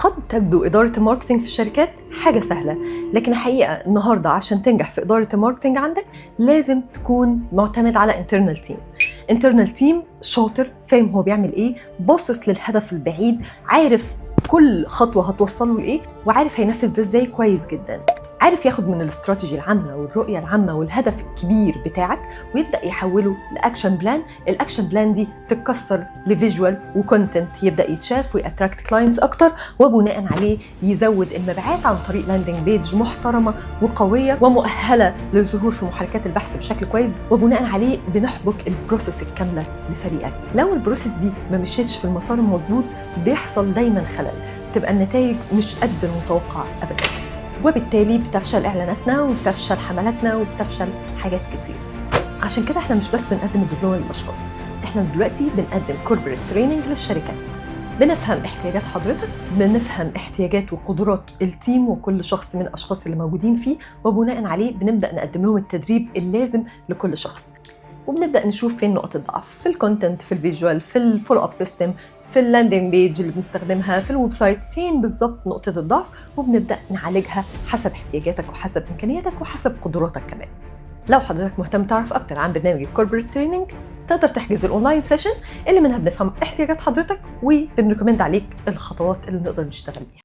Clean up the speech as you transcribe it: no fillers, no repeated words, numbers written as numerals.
قد تبدو إدارة ال marketing في الشركات حاجة سهلة، لكن الحقيقة النهاردة عشان تنجح في إدارة ال marketing عندك لازم تكون معتمد على internal team. internal team شاطر، فاهم هو بيعمل ايه، باصص للهدف البعيد، عارف كل خطوة هتوصله لإيه، وعارف هينفذ ده ازاي كويس جدا، عارف ياخد من الاستراتيجي العامة والرؤية العامة والهدف الكبير بتاعك ويبدأ يحوله ل action plan. ال action plan دي تتكسر ل visual و content يبدأ يتشاف وي attract clients أكتر، وبناء عليه يزود المبيعات عن طريق landing page محترمة وقوية ومؤهلة للظهور في محركات البحث بشكل كويس، وبناء عليه بنحبك ال process الكاملة لفريقك. لو ال process دي ما مشيتش في المسار المظبوط بيحصل دايما خلل، تبقى النتائج مش قد المتوقع أبدا، وبالتالي بتفشل اعلاناتنا وبتفشل حملاتنا وبتفشل حاجات كتير. عشان كده احنا مش بس بنقدم الدبلومه للاشخاص، احنا دلوقتي بنقدم corporate training للشركات. بنفهم احتياجات حضرتك، بنفهم احتياجات وقدرات ال team وكل شخص من الاشخاص اللي موجودين فيه، وبناء عليه بنبدا نقدم لهم التدريب اللازم لكل شخص، وبنبدا نشوف فين نقط الضعف في ال content، في ال visual، في ال follow up system، في ال landing page اللي بنستخدمها، في ال website، فين بالظبط نقطة الضعف، وبنبدا نعالجها حسب احتياجاتك وحسب امكانياتك وحسب قدراتك كمان. لو حضرتك مهتم تعرف اكتر عن برنامج ال corporate training تقدر تحجز ال online session اللي منها بنفهم احتياجات حضرتك وبن recommend عليك الخطوات اللي نقدر نشتغل بيها.